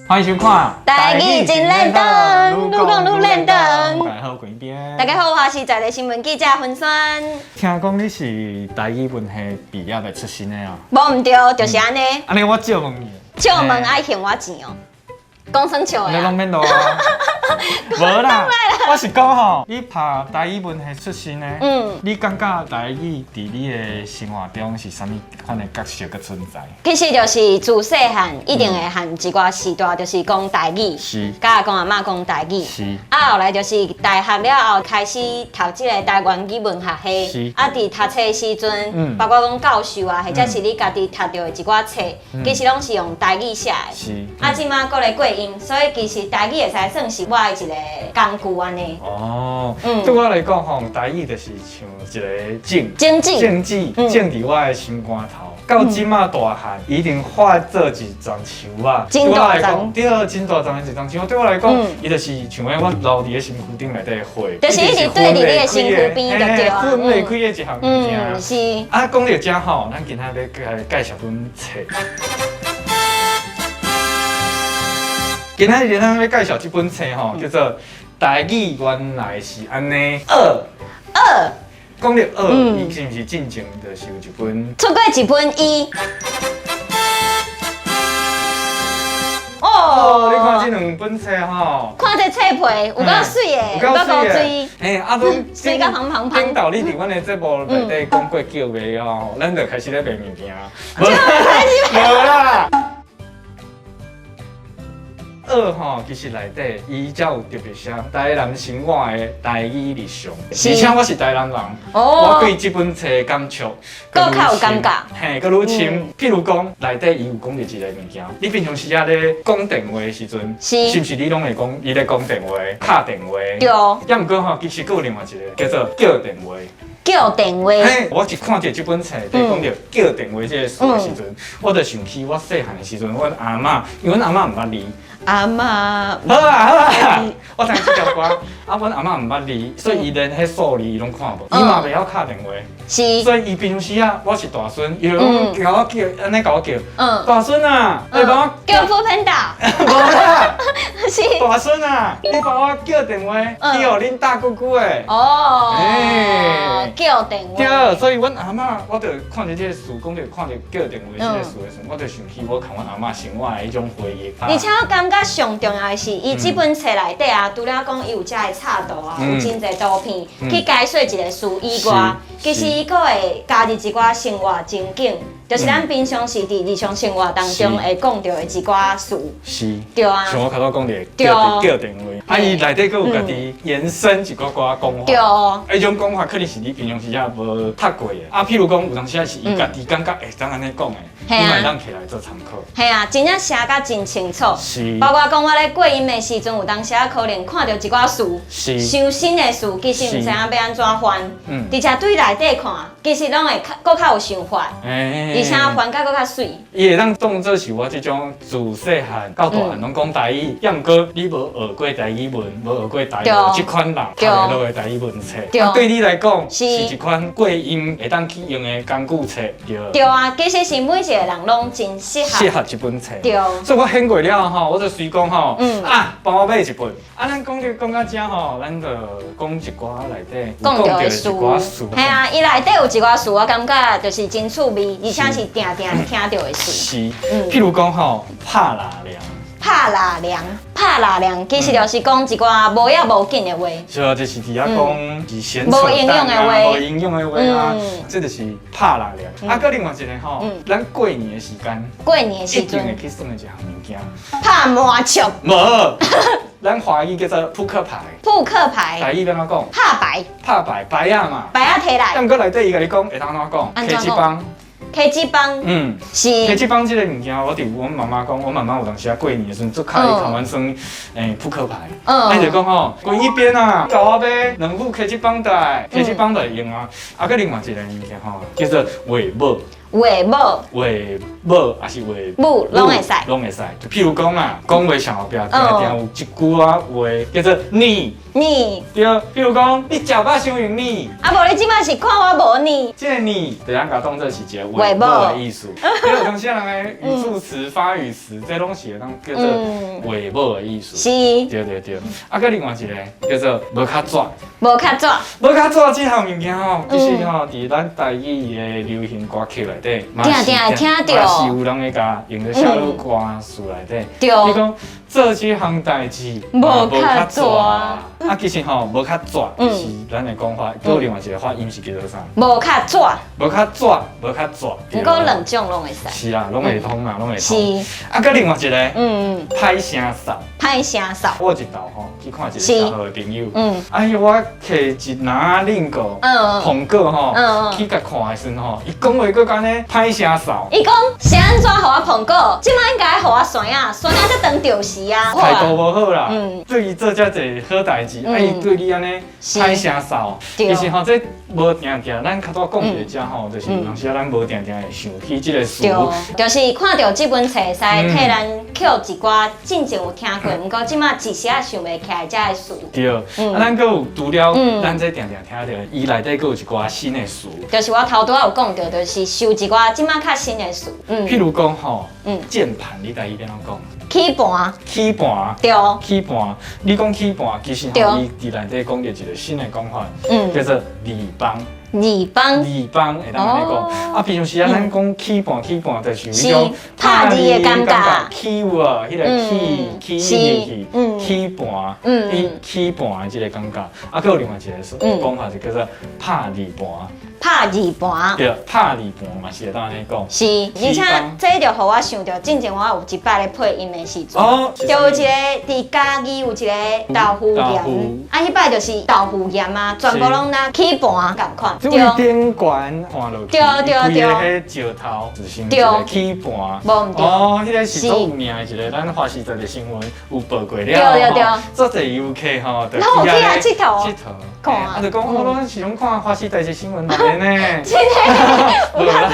歡迎收看《台語真輪轉，愈講愈輪轉。大家好，我邊。大家好，我是在地新聞記者芬萱。聽講你是台語文系畢業的出身的啊？無毋對，就是按呢。按呢我借問你。借問愛還我錢哦。講耍笑的。你攏免落啊。無啦，我是講吼，你讀台語文系出身的，你感覺台語佇你的生活中是啥物款的角色佮存在？其實就是自細漢一定會和一寡時代，就是講台語，佮阿公阿嬤講台語。啊，後來就是大學了後開始讀這個台灣語文學系。啊，佇讀冊的時陣，包括講教授啊，或者是你家己讀著的一寡冊，其實攏是用台語寫的。啊，這馬閣咧過音，所以其實台語會使算是我的一個工具按呢。哦，對我來講吼，台語就是像一個種，種子，種子種佇我的心肝頭。到這馬大漢，已經化做一叢樹啊。對我來講，對，真大叢的一叢樹。對我來講，伊就是像我留佇咧身軀頂內底的花，就是一直對佇你的身軀邊就對啊。分袂開的一項物件。是。啊，講到這吼，咱今仔欲來介紹本冊。今仔日咱欲介紹這本冊吼，叫做《台語原來是按呢》。學。學。講到學，伊是毋是進前就是有一本？出過一本伊。哦，你看這兩本冊吼，看這冊皮有夠媠的，有夠古錐。嘿，啊，攏媠甲芳芳芳。頂頭你佇阮的節目內底講過叫賣哦，咱就開始咧賣物件。無啦。學吼，其實內底伊才有特別寫台南生活的台語日常，而且我是台南人，我對這本冊感觸閣較有感覺，嘿，閣愈深。譬如講，內底伊有講著一個物件，你平常時仔咧講電話的時陣，是毋是你攏會講伊咧講電話、敲電話？對。抑毋過吼，其實閣有另外一個叫做叫電話。叫電話。嘿，我一看著這本冊，佇講著叫電話這個詞的時陣，我就想起我細漢的時陣，阮阿嬤，因為阮阿嬤毋捌字。阿嬤，好啊好啊，我知這條歌。啊，阮阿嬤毋捌字，所以伊連彼數字伊攏看無，伊嘛袂曉敲電話。所以伊平常時啊，我是大孫，伊就攏共我叫，按呢共我叫。大孫啊，你幫我叫 foodpanda。無啦。是。大孫啊，你幫我叫電話去予恁大姑姑的。哦。叫電話。對，所以阮阿嬤，我就看著這個詞，講著看著叫電話這個詞的時陣，我就想起我共阮阿嬤生活的彼種回憶。而且我感覺上重要的是，伊這本冊內底啊，除了講伊有遮的插圖啊，有真濟圖片去解說一個詞以外，其實伊閣會加入一寡生活情景，就是咱平常時佇日常生活當中會講著的一寡詞。對啊。像我頭拄講的叫電話，啊，伊內底閣有家己延伸一寡寡講法。彼種講法可能是你平常時也無讀過的。啊，譬如講有當時是伊家己感覺會當按呢講的，你嘛會當提來做參考。嘿啊，真正寫甲真清楚。包括講我咧過音的時陣，有當時仔可能看著一寡詞，傷新的詞，其實毋知影欲按怎翻。而且對內底看，其實攏會較閣較有想法，而且翻甲閣較媠。伊會當當做是我這種自細漢到大漢攏講台語，抑毋過你無學過台語文，無學過台語，這款人讀會落的台語文冊，啊，對你來講是一款過音會當去用的工具冊，對。對啊，其實是每一個人攏真適合。適合這本冊。對。所以我選過了後，我就隨講吼，啊，幫我買一本。啊，咱講著講到這吼，咱就講一寡內底講著的一寡詞。嘿啊，伊內底有一寡詞，我感覺就是真趣味，而且是定定聽著的詞。是。譬如講吼，拍拉涼。拍拉涼，拍拉涼，其實就是講一寡無要無緊的話。是啊，就是佇遐講是閒扯淡啊，無營養的話啊，這就是拍拉涼。啊，閣另外一個吼，咱過年的時間，過年的時陣一定會去耍的一項物件。拍麻將。無，咱華語叫做撲克牌。撲克牌。台語欲按怎講？拍牌。拍牌，牌仔嘛。牌仔提來。毋過內底伊共你講會當按怎講？溪子枋。溪子枋，是。溪子枋這個物件，我佇阮媽媽講，阮媽媽有當時仔過年的時陣，足喜歡共阮耍撲克牌。伊就講吼，滾一邊啊，共我買兩副溪子枋袋，溪子枋就會用啊。啊，閣另外一個物件吼，叫做畫母。話某。話某抑是話母攏會使，攏會使。就譬如講啊，講話上後壁定定有一句仔話叫做呢。呢。對，譬如講，你食飽傷用呢。啊無你這擺是看我無呢？這個呢，就咱共當做是一個話某的意思。因為有當時人的語助詞、發語詞，這攏是會當叫做話某的意思。是。對對對。啊，閣另外一個叫做無較紙。無較紙。無較紙這項物件吼，其實吼，佇咱台語的流行歌曲內底，定定會聽著。嘛是有人會共用咧寫入歌詞內底。對。你講做這項代誌無較紙。啊，其實吼無較紙是咱的講法，閣有另外一個發音是叫做啥？無較紙。無較紙，無較紙。毋過兩種攏會使。是啊，攏會通啊，攏會通。是。啊，閣另外一個，歹聲掃。歹聲掃。我有一道吼去看一個小好的朋友，哎呦，我摕一籃仔蘋果，蘋果吼，去共看的時陣吼，伊講話閣按呢歹聲掃。伊講是按怎予我蘋果？這擺應該予我孫仔，孫仔才當著時啊。態度無好啦，對伊做遮濟好代誌，啊伊對你按呢歹聲掃，其實吼這無定定，咱較早講佇遮吼，就是有當時啊咱無定定會想起這個詞。對，就是看著這本冊，會使替咱抾一寡進前有聽過，毋過這擺一時仔想袂起來遮的詞。對，啊，咱閣有除了咱這定定聽著，伊內底閣有一寡新的詞。就是我頭拄仔有講著，就是收一寡這擺較新的詞。譬如講吼，鍵盤你台語欲按怎講？起盤。起盤。對。起盤，你講起盤，其實吼，伊佇內底講著一個新的講法，叫做字枋。字枋。字枋會當按呢講。啊，平常時啊，咱講起盤起盤，就是迄種拍字的感覺。起有無？彼个起起入去，起盤，伊起盤的這个感覺。啊，閣有另外一个講法就叫做拍字盤。拍字盤。對，拍字盤嘛是會當按呢講。是，而且這就予我想著，進前我有一擺咧配音的時陣，就有一个佇嘉義有一个豆腐鹽，啊，彼擺就是豆腐鹽啊，全部攏若起盤仝款。對，頂懸看落去，規个彼石頭就是一个起盤。無毋對。哦，彼个是足有名的一个，咱華視在的新聞有報過了。對對對。足濟遊客吼，就去遐𨑨迌。𨑨迌。啊，就講我攏是攏看華視台視新聞內呢。真的。無啦，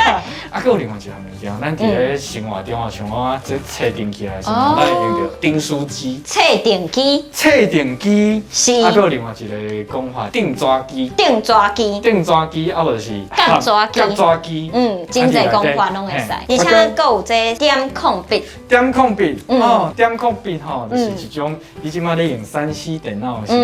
啊，閣有另外一項物件，咱佇咧生活中啊，像我這冊電起來的時陣，咱會用著訂書機。冊電機。冊電機。是。啊，閣有另外一個講法，釘紙機。釘紙機。釘紙機，啊無就是。夾紙機。夾紙機。真濟講法攏會使，而且閣有這點控筆。點控筆，哦，點控筆吼，就是一種，你這擺咧用3C 電腦的時候，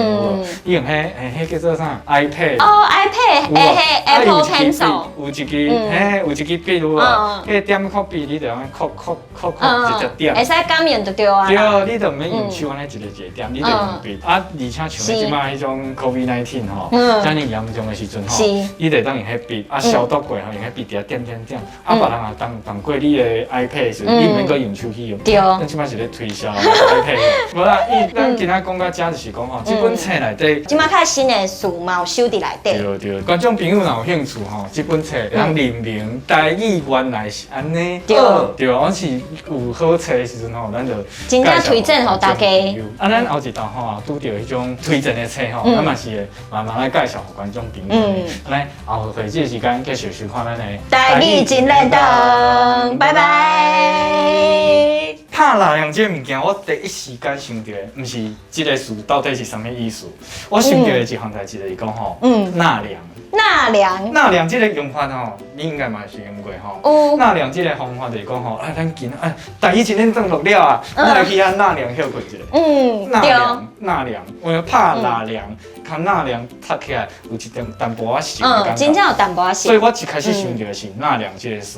你用彼，彼叫做啥？iPad。哦，iPad，欸，Apple Pencil。有一支，嘿，有一支筆有無？彼个點控筆，你就按呢叩叩叩叩直接點。會使感應就對啊。對，你就毋免用手按呢一个一个點，你就用筆。啊，而且像這擺彼種 COVID-19 吼，遮爾嚴重的時陣吼，你就會當用彼筆，啊消毒過後用彼筆佇遐點點點，啊別人若動動過你的 iPad 的時陣，你毋免閣用手去用。咱這擺是咧推銷 iPad。無啦，伊咱今仔講到遮就是講吼，這本冊內底，這擺較新的詞嘛有收佇內底。對對，觀眾朋友若有興趣吼，這本冊會當認明台語原來是按呢。對。對，我是有好冊的時陣吼，咱就真正推薦予大家。啊，咱後一道吼拄著彼種推薦的冊吼，咱嘛是會慢慢來介紹予觀眾朋友。來，後回這個時間繼續收看咱的台語真練堂，拜拜。拍納涼這个物件，我第一時間想著的，毋是這个詞到底是啥物意思，我想著的一項代誌就是講吼，納涼。納涼。納涼這个用法吼，你應該嘛是用過吼。有。納涼這个方法就是講吼，啊，咱今啊，台語真練堂錄了啊，咱來去遐納涼歇睏一下。納涼，納涼，因為拍納涼，較納涼讀起來有一點淡薄仔熟的感覺。真正有淡薄仔熟。所以我一開始想著的是納涼這个詞。